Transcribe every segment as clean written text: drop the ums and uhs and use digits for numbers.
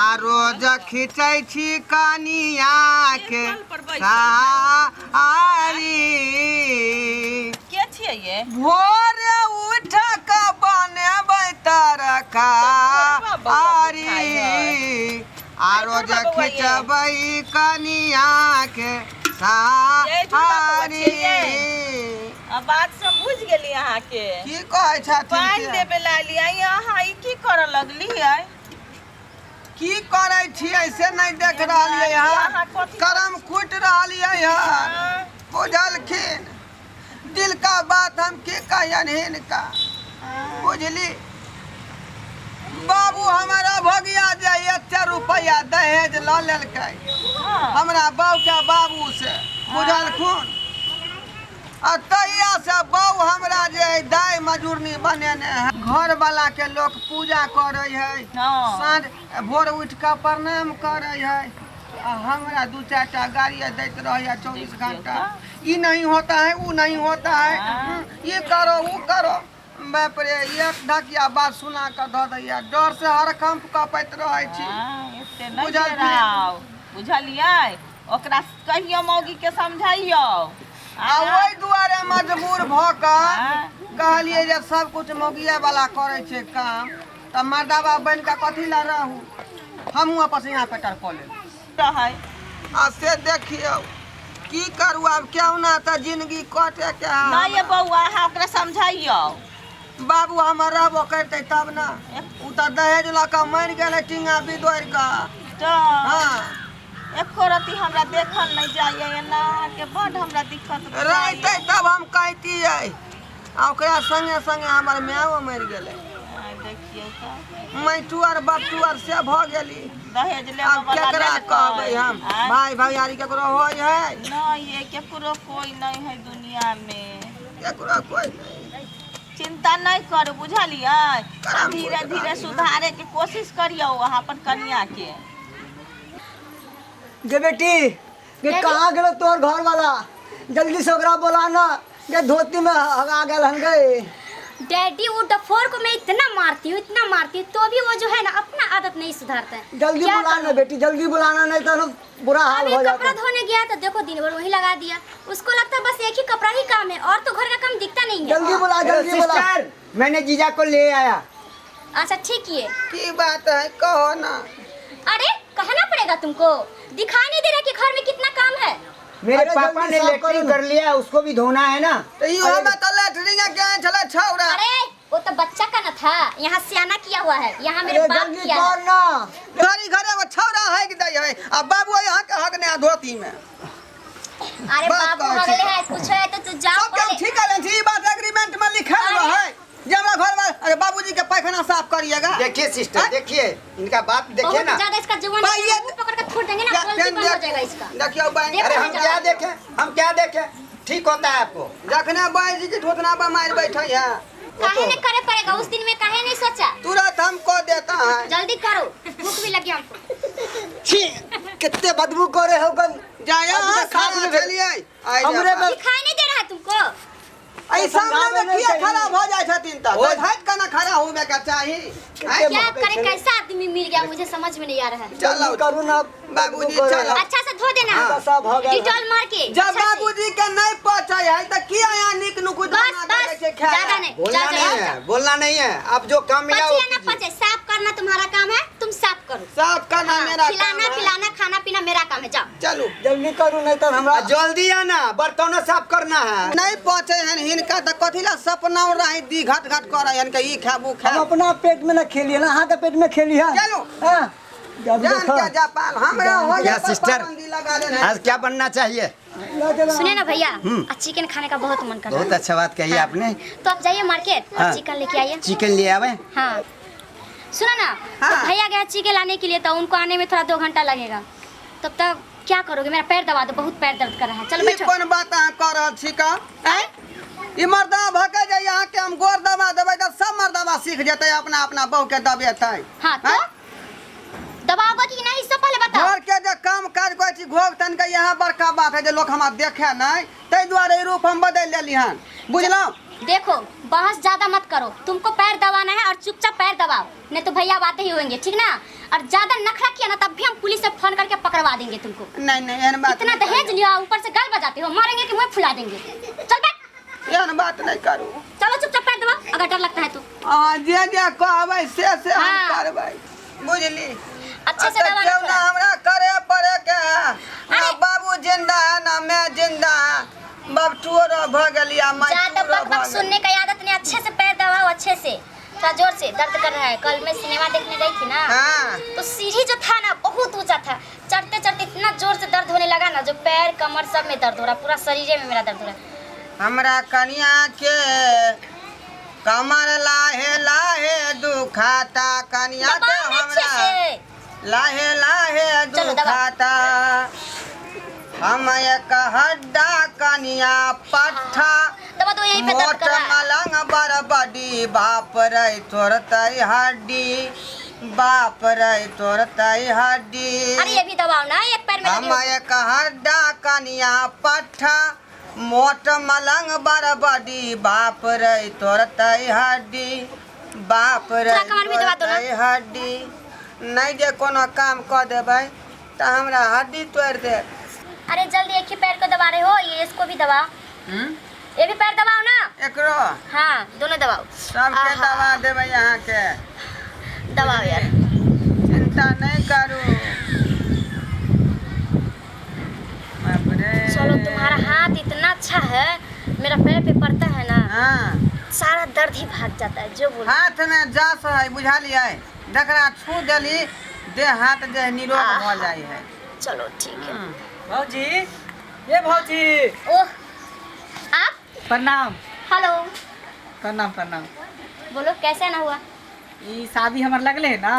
आ रोज खींचै छी कनिया के साड़ी। के छियै ये? भोरे उठ के बनेबै तरकारी, आ रोज खिचबै कनिया के साड़ी। आ बात सब बुझि गेली अहाँके। की कहै छथिन? पानि देबे लए एलियै, अहाँ ई की करऽ लगलियै? की करै छियै से नहि देख रहलियै हँ? करम कुटि रहलियै हँ, बुझलखिन? दिल का बात हम की कहियन हिनका, बुझली? बाबू हमारा भगिया जे एते रुपैआ दहेज लऽ लेलकै हमरा बाऊ के बाबू से, बुझलखुन? आ तहिया से बाऊ हमरा जे है दाय मजूरनी बनेने है। घर वाला के लोक पूजा करे है, साँझ भोर उठि कऽ प्रणाम करे है, आ हमरा दू चारि टा गाड़ी दैत रहैया 24 घंटा। ई नहीं होता है, ऊ नहीं होता है, ई करो, ऊ करो। बाप रे, एक ढकिया बात सुना कऽ धऽ दैया, डर से हरकम्प कपैत रहै छी। एते नहि डराउ, बुझलियै? ओकरा कहियो मौगी के समझैयौ। आ ओहि दुआरे मजबूर भऽ कऽ कहलियै जे सब कुछ मौगिया वाला करै छै काम, तऽ मर्दाबा बनि कऽ कथी लए रहू? हमहूँ पसीना पेटर कऽ लेब रहै। आ से देखियौ, की करू आब, केहुना तऽ जिंदगी कटे के है। नहि ये बौआ, अहाँ ओकरा समझैयौ। बाबू हमर रहबो करतै तब ने। ओ तऽ दहेज लऽ कऽ मरि गेलै टींगा बिदोरि कऽ। तऽ हँ, एको रत्ती हमरा देखल नहि जाइए एना, अहाँके बड्ड हमरा दिक्कत बुझाइए। रहितै तब हम कहितियै। आ ओकरा संगे संगे हमर मायो मरि गेलै। आइ देखियौ तऽ मैटू आर बपटू आर से भऽ गेली। दहेज लेबऽ आब वाला केकरा लेलकै। कहबै हम? आँय? भाय भैयारी केकरो होइ है? नहि ये, केकरो कोई नहि है दुनिया में, केकरो कोई नहीं। चिंता नहि करू, बुझलियै? करम। धीरे धीरे सुधारे के कोशिश करियौ अहाँ अपन कनिया के। गे बेटी गे, कहाँ गेलो तोहर घर वाला? जल्दी से ओकरा बोला ना गे, धोती में हगा गेल हन गे। डैडी, वो डफोर को मैं इतना मारती हूँ, इतना मारती हूँ, तो भी वो जो है ना अपना आदत नहीं सुधारता है। जल्दी क्या बुला ना करूं? बेटी, जल्दी बुलाना, नहीं तो ना बुरा हाल अभी हो कपड़ा जाता। धोने गया तो देखो दिन भर वही लगा दिया। उसको लगता है बस एक ही कपड़ा ही काम है और तो घर का काम दिखता नहीं है। जल्दी बुला, जल्दी बुला। सिस्टर, मैंने जीजा को ले आया। अच्छा, ठीक है। की बात है, कहो ना। अरे, कहना पड़ेगा तुमको? दिखाई नहीं दे रहा कि घर में कितना काम है? मेरे अरे पापा जल्दी ने साफ करो लेटरिन ना। कर लिया, उसको भी धोना है ना। तऽ इहो में तऽ लेटरिन के छलै छौड़ा। अरे, वो तो बच्चा का न था, यहाँ सियाना किया हुआ है, यहाँ मेरे अरे बाप जल्दी किया है। कर ना। घड़ी घरे एगो छौड़ा हगि दै है आ बाबू यहाँ के हग ने धोती में। अरे बात बाबू कहै छी। अगले है, कुछ है तो तू जाओ सबके हम पहले। ठीक है, ई बात एग्रीमेंट में लिखल हुआ है जे हमरा घर में अरे बाबूजी के पैखाना साफ करिएगा। देखिए सिस्टर, देखिए इनका बात देखिए बहुत ना। ज्यादा इसका जुबान भाई, ये- मुंह पकड़ कर छोड़ देंगे ना, बोलती बंद हो जाएगा इसका। देखियो बैंक। देखो अरे हम क्या देखें, हम क्या देखें? ठीक होता है आपको। जखने बाई जी के ठोतना पर मार बैठे है। काहे नहीं करे पड़ेगा? उस दिन में काहे नहीं सोचा? तुरंत हमको देता है। जल्दी करो, भूख भी लगी हमको। छी, कितने बदबू करे हो गन। जाया अभी तक खाना साफ नहीं भेल। चलिए आई। हमरे में दिखाई नहीं दे रहा है तुमको? एहि सामने में किया खड़ा भऽ जाइ छथिन तऽ ओए। भागि केना खड़ा होबे के चाही? आँय? क्या करे, कैसा आदमी मिल गया, मुझे समझ में नहीं आ रहा है। चलो करू ना बाबूजी, बदबू करे। चलो। अच्छा से धो देना। हाँ। सब हो गया। डिटॉल मार के जब अच्छा से। बाबूजी के नहीं पचै है तऽ किया यहाँ नीक नुकुत बस बना के बस दै छै खाय ज्यादा लए? नहीं। बोलना जा, जा, नहीं जा। है, बोलना नहीं है। अब जो काम मिला पचे वो या ना कीजिए। पचे, साफ करना तुम्हारा काम है, तुम साफ करो। साफ करना हाँ, मेरा काम खिलाना है। पिलाना खाना पीना मेरा काम है, जाओ। चलू। जल्दी करू, नहीं तो हमरा आ, जल्दी आना, बर्तनों साफ करना है। नहीं पचे हन हिनका तऽ कथी ला सपना रही दी घट घट करे हन के ई खाबू हम खाब। अपना पेट में ना खेली है ना, अहाँ के पेट में खेली है। चलो। हाँ, जब जान देखो। के जापान हमरा हो क्या जाए पर सिस्टर? पाबंदी लगा देने। आज क्या बनना चाहिए? ला चलो। सुने ना भैया, आज चिकन खाने का बहुत मन कर रहा बहुत है। अच्छा बात कही आपने। तो आप जाइए मार्केट और हाँ। चिकन लेके आइए। चिकन ले आवे। हाँ, सुनो ना। हाँ। तो भैया गया चिकन लाने के लिए, तो उनको आने में थोड़ा 2 घंटा लगेगा। तब तक क्या करोगे? मेरा पैर दबा दो, बहुत पैर दर्द कर रहा है। चलो ई बैठो। कोन बात अहाँ कऽ रहल छी का? आँय? ई मर्दा भऽ के जे अहाँके हम गोर दबा देबै तऽ सब मर्दबा सीख जेतै, अपना अपना बहू के दबेतै। हाँ तो आँय? दबाओगे कि नहीं, इससे पहले बताओ। घर के जे काम काज करै छी घोघ तन के, यहाँ बड़का बात है जे लोक हमरा देखे नहि, ताहि दुआरे ई रूप हम बदलि लेली हन, बुझलहुँ? देखो, बहस ज्यादा मत करो। तुमको पैर दबाना है और चुपचाप पैर दबाओ, नहीं तो भैया बातें ही होंगे, ठीक ना? और ज्यादा नखरा किया ना तब भी हम पुलिस से फोन करके पकड़वा देंगे तुमको। नहीं नहीं, एहन बात इतना नहीं करू। दहेज लिया, ऊपर से गाल बजाते हो, मारेंगे कि मुंह फुला देंगे। चल बैठ। एहन बात नहीं करू। चलो चुपचाप पैर दबाओ अगर डर लगता है तो। अहाँ जे जे कहबै से से हम हाँ। करबै, बुझली? अच्छे से तऽ दबाना क्यों ना थोड़ा। हमरा करे पड़े के है ना। अरे! बाबू जिंदा है ना मैं जिंदा है, बबटुओ रह भऽ गेली आ ज्यादा माइटुओ रह बक बक भऽ गेली। सुनने का आदत नहीं, अच्छे से पैर दबाओ, अच्छे से, थोड़ा जोर से। दर्द कर रहा है। कल मैं सिनेमा देखने गई थी ना, हाँ। तो सीढ़ी जो था ना बहुत ऊंचा था, चढ़ते चढ़ते इतना जोर से दर्द होने लगा ना, जो पैर कमर सब में दर्द हो रहा, पूरा शरीर में मेरा दर्द हो रहा। हमरा कनिया के कमर लाहे लाहे दुखाता, कनिया के दबाओ ना अच्छे हमरा से। लाहे लाहे चलो, दबाओ। दुखाता। हम एक हड्डा कनिया पट्ठा, दबा दो, यहीं पे दर्द मोट कर रहा है। मलंग बरबडी, बाप रे तोड़तै हड्डी, बाप रे तोड़तै हड्डी। अरे ये भी दबाओ ना, एक पैर में हम लगी हो। एक हड्डा कनिया पट्ठा, मोट मलंग बरबडी, बाप रे तोड़तै हड्डी, बाप रे थोड़ा कमर भी दबा दो ना। तोड़तै हड्डी। नहि जे कोनो काम कऽ देबै तऽ हमरा हड्डी तोड़ि देत। अरे जल्दी, एक ही पैर को दबा रहे हो, ये इसको भी दबाओ। ये भी पैर दबाओ ना। एकरो? हाँ, दोनों दबाओ। सबके आहा। दबा देबै अहाँके। दबाओ यार। चिंता नहीं करू, बाप रे। चलो, तुम्हारा हाथ इतना अच्छा है, मेरा पैर पे पड़ता है ना, हाँ, सारा दर्द ही भाग जाता है, जो बोलो। हाथ में जास है, बुझलियै? जकरा छू देली, देह हाथ जे निरोग भऽ जाइ है। चलो ठीक है। भौजी, ये भौजी। ओह, आप! प्रणाम। हेलो। प्रणाम प्रणाम। बोलो, कैसे आना हुआ? ई शादी हमर लगले है ना,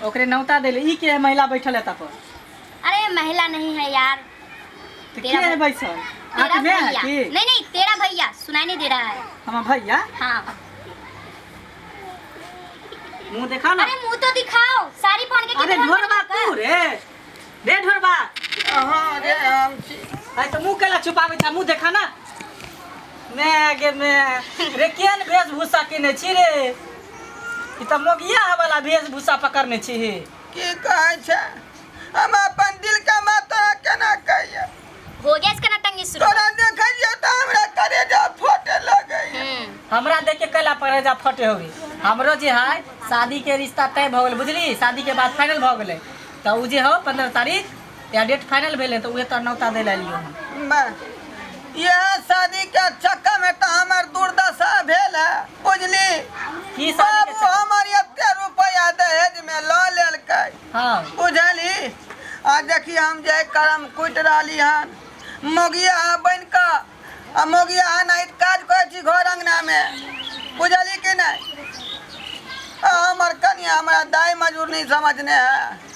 ओकरे नौता देले। ई के है महिला बैठल है पर? अरे महिला नहीं है यार। तो के तेरा है बैठल? तेरा आँख में है भैया। की? नहीं नहीं, तेरा भैया, सुनाई नहीं दे रहा है। हमर भैया? हाँ। मुंह देखा ना। अरे मुंह तो दिखाओ, साड़ी पहन के अरे कितना ढोरबा बड़ा तू रे, रे ढोरबा। हाँ रे, हम छी। अरे तो मुंह केला छुपाबै छ? मुंह देखा ना। मैं गे मैं रे, केहन वेशभूषा केने छी रे? ई तऽ मोगिया वाला वेशभूषा पकड़ने छी। की कहै छै, हम अपन दिल के बात तोरा केना कहिए? हो गया इसका नटंगी शुरू। तोरा देखै छियै तऽ हमरा करेजा फटे लगैया। हमरा देख के कैला करेजा फटे होगी? हमरो जे है शादी के रिश्ता तय भऽ गेल, बुझली? शादी के बाद फाइनल भऽ गेलै, तऽ उ जे हो 15 तारीख या डेट फाइनल भेलै, तऽ उहे तोर नौता दै लए एलियौ हन। बा, इएह शादी के चक्कर में तऽ हमर दुर्दशा भेल है, बुझली? की शादी के बाबू चक्कर? हमर एते रुपया दहेज में लऽ लेलकै, बुझली? आ देखी, हम जे करम कुटि रहली हन मोगिया बनि कऽ, आ मोगिया नाहित काज करै छी घर अंगना में, बुझली कि नहि? आ हमर कनिया हमरा दाइ मजूर नहीं समझने है।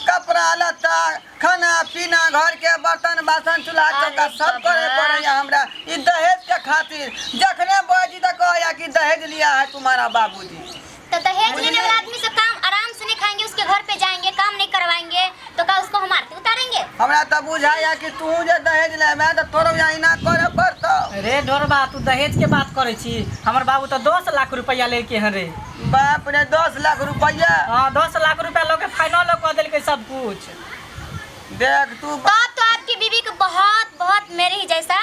कपड़ा लत्ता, खाना पीना, घर के बर्तन बासन, चूल्हा चौका अरे सब करे बाबा। पड़ैया हमरा ई दहेज के खातिर। जखने बजी तऽ कहैया कि दहेज लिया है तुम्हारा बाबूजी। तो दहेज लेने वाला आदमी से काम आराम से नहीं खाएंगे, उसके घर पे जाएंगे, काम नहीं करवाएंगे तो का उसको हम आरती उतारेंगे? हमरा तऽ बुझाया कि तू जे दहेज लेबे तऽ तोरो अहिना करे पड़तौ। रे ढोरबा, तू दहेज के बात करै छी, हमर बाबू तऽ 10 लाख रुपया लेके हन रे। बाप रे, 10 लाख रुपया? हाँ, 10 लाख रुपया लऽ के फाइनल कऽ देलकै सब कुछ। देख तू। तब तो आपकी बीवी को बहुत बहुत मेरे ही जैसा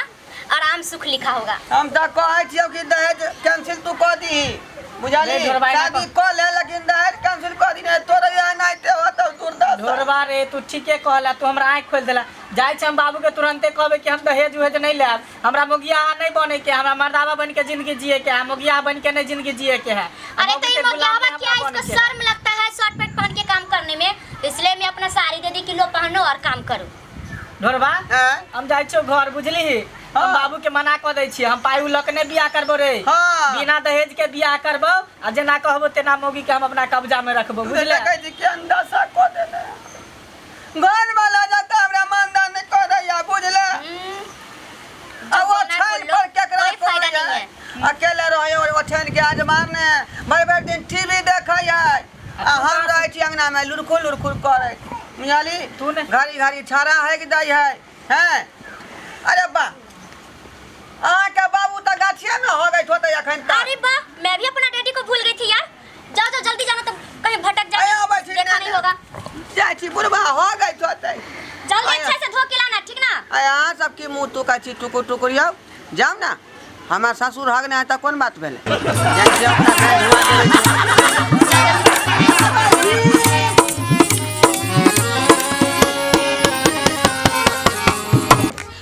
आराम सुख लिखा होगा। हम तऽ कहै छियौ कि दहेज कैंसिल तू कऽ दीही, बुझली? रे ढोरबा, एना शादी कऽ ले, लेकिन दहेज कैंसिल कऽ दी, नहीं तोरो एनाहिते होतौ दुर्दशा। ढोरबा रे, तू ठीके कहला, तू हमरा आँखि खोलि देला। जाइ छी हम बाबू के तुरंते कहबै कि हम दहेज उहेज नहीं लेब। हमरा मोगिया नहीं बने के, हमरा मर्दावा बन के जिंदगी जिए के है, मोगिया बन के नहीं जिंदगी जिए के है। अरे तो ये मोगियावा क्या, इसको शर्म लगता है शॉर्ट पैंट पहन के काम करने में, इसलिए मैं अपना साड़ी दे दी कि लो पहनो और काम करो। ढोरबा, हैं? हम जाइ छियौ घर, बुझली? हम बाबू के मना कऽ दै छियै, हम पाइ लऽ के नहि बियाह करबो रे। बिना दहेज के बियाह करबो आ जेना कहबो तेना मौगी के हम अपना कब्जा में रखबो, बुझले? देखै छी केहन दशा कऽ देने। घर वाला जाता हमरा मानदान नहीं करैया, बुझले? आ जो वो बोलना है छान बोल लो, पर केकरा कोई फायदा कहै नहीं है? अकेले रहै और ओछाइन के आज मारने भरि भरि दिन टीवी देखै है, आ हम रहै छी अंगना में लुरखुर लुरखुर करै, बुझली? तू ने- घड़ी घड़ी छाड़ा हेक दै है। हैं, अरे बा, अहाँके बाबू तऽ गाछिए में हो गई होतै एखन तक। अरे वाह, मैं भी अपना डैडी को भूल गई थी यार। जाओ जाओ, जल्दी जाना तो कहीं भटक अरे जाए, आबै छी, देखा ने- नहीं होगा। जाइ छी बुढ़बा हो गई होतै। जल्दी अच्छे से धो के लाना, ठीक ना? आ अहाँ सबके मुँह तुकै छी टुकुर टुकुर। यौ, जाउ ने, हमर ससुर हग नहि है तऽ कोन बात भेलै? जाइ छी, अपना पैर धुआ देबै।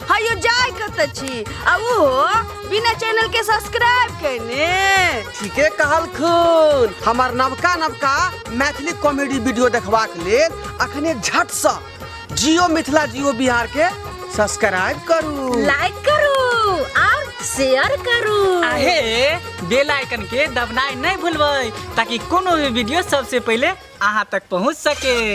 हयो, जाय कतऽ छी आ ओहो बिना चैनल के सब्सक्राइब केने? ठीके कहलखुन। हमर नवका नवका मैथिली कॉमेडी वीडियो देखबाक लेल अखने झटसँ जियो मिथिला, जियो बिहार के सब्सक्राइब करू, लाइक करू और शेयर करू। आहे बेल आइकन के दबनाइ नहि भूलबै, ताकि कोनो भी वीडियो सबसे पहिले अहाँ तक पहुँच सके।